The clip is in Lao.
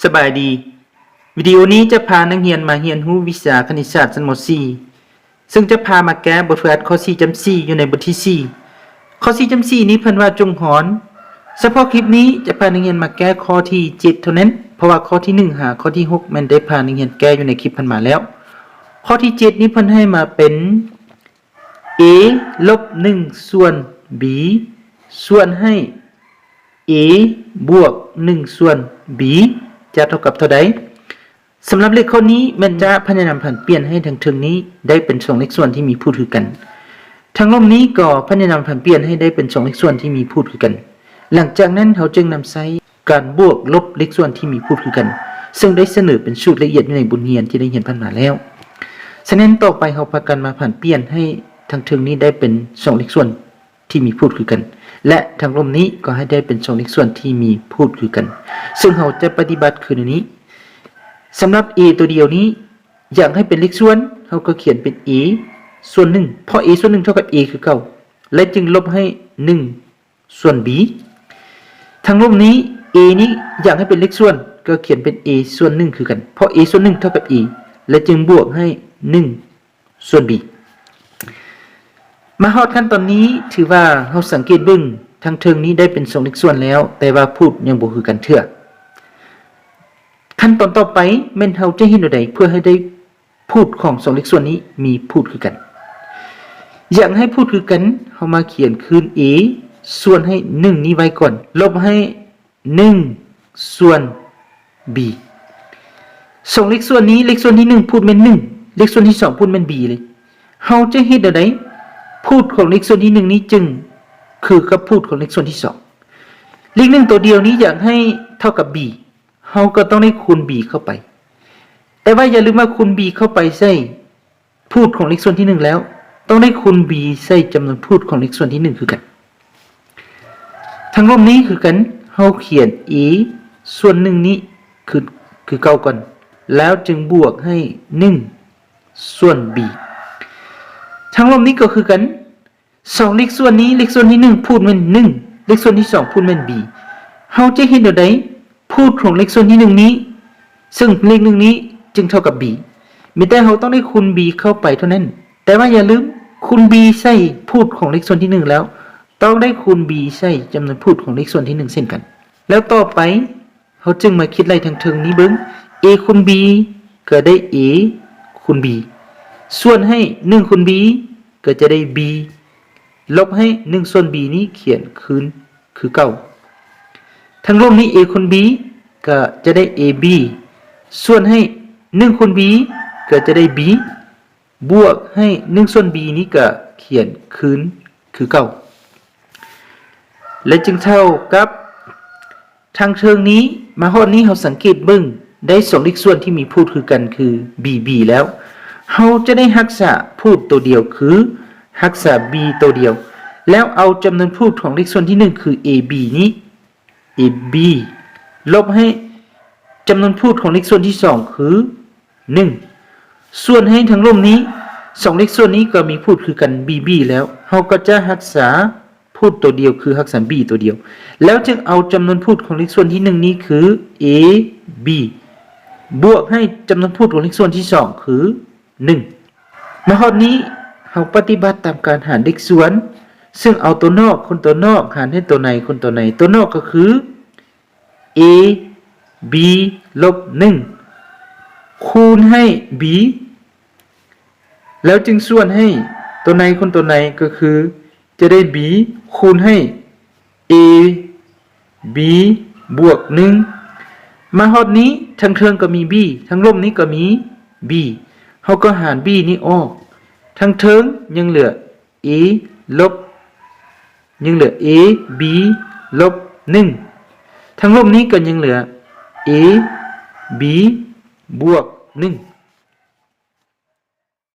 ສະບາຍດີ. ວິດີໂອນີ້ຈະພານັກຮຽນມາຮຽນຮູ້ວິຊາຄະນິດສາດຊັ້ນ ມ.ສີ່ ເຊິ່ງຈະພາມາແກ້ບົດຝຶກຫັດຂໍ້ ສີ່ຈຸດສີ່ ຢູ່ໃນບົດທີ ສີ່. ຂໍ້ ສີ່ຈຸດສີ່ ນີ້ເພິ່ນວ່າຈົ່ງຮອນ. ສະເພາະຄລິບນີ້ຈະພານັກຮຽນມາແກ້ຂໍ້ທີ ເຈັດ ເທົ່ານັ້ນ, ເພາະວ່າຂໍ້ທີ ໜຶ່ງ ຫາຂໍ້ທີ ຫົກ ແມ່ນໄດ້ພານັກຮຽນແກ້ຢູ່ໃນຄລິບຜ່ານມາແລ້ວ. ຂໍ້ທີ ເຈັດ ນີ້ເພິ່ນໃຫ້ມາເປັນ a ລົບ ໜຶ່ງ ສ່ວນ b ສ່ວນໃຫ້ a ບວກ ໜຶ່ງ ສ່ວນ b ຈະເທົ່າກັບເທົ່າໃດ? ສຳລັບເລກຂໍ້ນີ້ແມ່ນຈະພະຍາຍາມຜັນປ່ຽນໃຫ້ທາງເທິງນີ້ໄດ້ເປັນສອງເລກສ່ວນທີ່ມີພູດຄືກັນ. ທາງລຸ່ມນີ້ກໍພະຍາຍາມຜັນປ່ຽນໃຫ້ໄດ້ເປັນສອງເລກສ່ວນທີ່ມີພູດຄືກັນ. ຫຼັງຈາກນັ້ນເຮົາຈຶ່ງນຳໃຊ້ການບວກລົບເລກສ່ວນທີ່ມີພູດຄືກັນ, ເຊິ່ງໄດ້ສະເໜີເປັນສູດລະອຽດຢູ່ໃນບົດຮຽນທີ່ໄດ້ຮຽນຜ່ານມາແລ້ວ. ສະນັ້ນຕໍ່ໄປເຮົາພາກັນມາຜັນປ່ຽນໃຫ້ທາງເທິງນີ້ໄດ້ເປັນສອງເລກສ່ວນ ທີ່ມີພູດຄືກັນ ແລະ ທາງລຸ່ມນີ້ກໍໃຫ້ໄດ້ເປັນສອງເລກສ່ວນທີ່ມີພູດຄືກັນ, ເຊິ່ງເຮົາຈະປະຕິບັດຄືແນວນີ້. ສຳລັບ a ຕົວດຽວນີ້ ຢາກໃຫ້ເປັນເລກສ່ວນ, ເຮົາກໍຂຽນເປັນ a ສ່ວນ ໜຶ່ງ ເພາະ a ສ່ວນ ໜຶ່ງ ເທົ່າກັບ a ຄືເກົ່າ ແລະ ຈຶ່ງລົບໃຫ້ ໜຶ່ງ ສ່ວນ b. ທາງລຸ່ມນີ້ a ນີ້ຢາກໃຫ້ເປັນເລກສ່ວນ, ກໍຂຽນເປັນ a ສ່ວນ ໜຶ່ງ ຄືກັນ, ເພາະ a ສ່ວນ ໜຶ່ງ ເທົ່າກັບ a ແລະ ຈຶ່ງບວກໃຫ້ ໜຶ່ງ ສ່ວນ b. ມາຮອດຂັ້ນຕອນນີ້ ຖືວ່າເຮົາສັງເກດເບິ່ງ ທາງເທິງນີ້ໄດ້ເປັນສອງເລກສ່ວນແລ້ວ, ແຕ່ວ່າພູດຍັງບໍ່ຄືກັນເທື່ອ. ຂັ້ນຕອນຕໍ່ໄປແມ່ນເຮົາຈະເຮັດແນວໃດເພື່ອໃຫ້ໄດ້ພູດຂອງສອງເລກສ່ວນນີ້ມີພູດຄືກັນ? ຢາກໃຫ້ພູດຄືກັນ, ເຮົາມາຂຽນຄືນ a ສ່ວນໃຫ້ ໜຶ່ງ ນີ້ໄວ້ກ່ອນ, ລົບໃຫ້ ໜຶ່ງ ສ່ວນ b. ສອງເລກສ່ວນນີ້ ເລກສ່ວນທີ ໜຶ່ງ ພູດແມ່ນ ໜຶ່ງ, ເລກສ່ວນທີ ສອງ ພູດແມ່ນ b ເລີຍ. ເຮົາຈະເຮັດແນວໃດ ພູດຂອງເລກສ່ວນທີ ໜຶ່ງ ນີ້ຈຶ່ງຄືກັບພູດຂອງເລກສ່ວນທີ ສອງ? ເລກ ໜຶ່ງ ຕົວດຽວນີ້ຢາກໃຫ້ເທົ່າກັບ b, ເຮົາກໍຕ້ອງໄດ້ຄູນ b ເຂົ້າໄປ. ແຕ່ວ່າຢ່າລືມວ່າຄູນ b ເຂົ້າໄປໃສ່ ພູດຂອງເລກສ່ວນທີ ໜຶ່ງ ແລ້ວ, ຕ້ອງໄດ້ຄູນ b ໃສ່ຈຳນວນພູດຂອງເລກສ່ວນທີ ໜຶ່ງ ຄືກັນ. ທາງລຸ່ມນີ້ຄືກັນ, ເຮົາຂຽນ a ສ່ວນ ໜຶ່ງ ນີ້ຄື ຄືເກົ່າກ່ອນ, ແລ້ວຈຶ່ງບວກໃຫ້ ໜຶ່ງ ສ່ວນ b. ທາງລຸ່ມນີ້ກໍຄືກັນ, ສອງເລກສ່ວນນີ້ ເລກສ່ວນທີ ໜຶ່ງ ພູດແມ່ນ ໜຶ່ງ, ເລກສ່ວນທີ ສອງ ພູດແມ່ນ b. ເຮົາຈະເຮັດແນວໃດ ພູດຂອງເລກສ່ວນທີ ໜຶ່ງ ນີ້ ເຊິ່ງເລກ ໜຶ່ງ ນີ້ຈຶ່ງເທົ່າກັບ b? ມີແຕ່ເຮົາຕ້ອງໄດ້ຄູນ b ເຂົ້າໄປເທົ່ານັ້ນ. ແຕ່ວ່າຢ່າລືມ, ຄູນ b ໃສ່ພູດຂອງເລກສ່ວນທີ ໜຶ່ງ ແລ້ວ, ຕ້ອງໄດ້ຄູນ b ໃສ່ຈຳນວນພູດຂອງເລກສ່ວນທີ ໜຶ່ງ ເຊັ່ນກັນ. ແລ້ວຕໍ່ໄປ ເຮົາຈຶ່ງມາຄິດໄລ່ທາງເທິງນີ້ເບິ່ງ, a ຄູນ b ກໍໄດ້ a ຄູນ b ສ່ວນໃຫ້ ໜຶ່ງ ຄູນ b ກໍຈະໄດ້ b ລົບໃຫ້ ໜຶ່ງ ສ່ວນ b ນີ້ຂຽນຄືນຄືເກົ່າ. ທາງລຸ່ມນີ້ a ຄູນ b ກໍຈະໄດ້ ab ສ່ວນໃຫ້ ໜຶ່ງ ຄູນ b ກໍຈະໄດ້ b ບວກໃຫ້ ໜຶ່ງ ສ່ວນ b ນີ້ກໍຂຽນຄືນຄືເກົ່າ. ແລະ ຈຶ່ງເທົ່າກັບ ທາງເທິງນີ້, ມາຮອດນີ້ເຮົາສັງເກດເບິ່ງ ໄດ້ສອງເລກສ່ວນທີ່ມີພູດຄືກັນຄື b b ແລ້ວ, ເຮົາຈະໄດ້ຮັກສາພູດໂຕດຽວຄື ຮັກສາ b ໂຕດຽວ, ແລ້ວເອົາຈຳນວນພູດຂອງເລກສ່ວນທີ ໜຶ່ງ ຄື ab ນີ້ ab ລົບໃຫ້ຈຳນວນພູດຂອງເລກສ່ວນທີ ສອງ ຄື ໜຶ່ງ ສ່ວນໃຫ້ທາງລຸ່ມນີ້, ສອງເລກສ່ວນນີ້ກໍມີພູດຄືກັນ b b ແລ້ວ, ເຮົາກໍຈະຮັກສາພູດໂຕດຽວ ຄືຮັກສາ b ໂຕດຽວ, ແລ້ວຈຶ່ງເອົາຈຳນວນພູດຂອງເລກສ່ວນທີ ໜຶ່ງ ນີ້ຄື ab ບວກໃຫ້ຈຳນວນພູດຂອງເລກສ່ວນທີ ສອງ ຄື ໜຶ່ງ. ມາຮອດນີ້ເຮົາປະຕິບັດຕາມການຫານເລກສ່ວນ, ເຊິ່ງເອົາຕົວນອກຄູນຕົວນອກ ຫານໃຫ້ຕົວໃນຄູນຕົວໃນ, ຕົວນອກກໍຄື a b ລົບ ໜຶ່ງ ຄູນໃຫ້ b ແລ້ວຈຶ່ງສ່ວນໃຫ້ຕົວໃນຄູນຕົວໃນ ກໍຄືຈະໄດ້ b ຄູນໃຫ້ ab ບວກ ໜຶ່ງ. ມາຮອດນີ້ ທາງເທິງກໍມີ b, ທາງລຸ່ມນີ້ກໍມີ b, ເຮົາກໍຫານ b ນີ້ອອກ, ທາງເທິງຍັງເຫຼືອ a ລົບ ຍັງເຫຼືອ ab ລົບ ໜຶ່ງ, ທາງລຸ່ມນີ້ກໍຍັງເຫຼືອ ab ບວກ ໜຶ່ງ.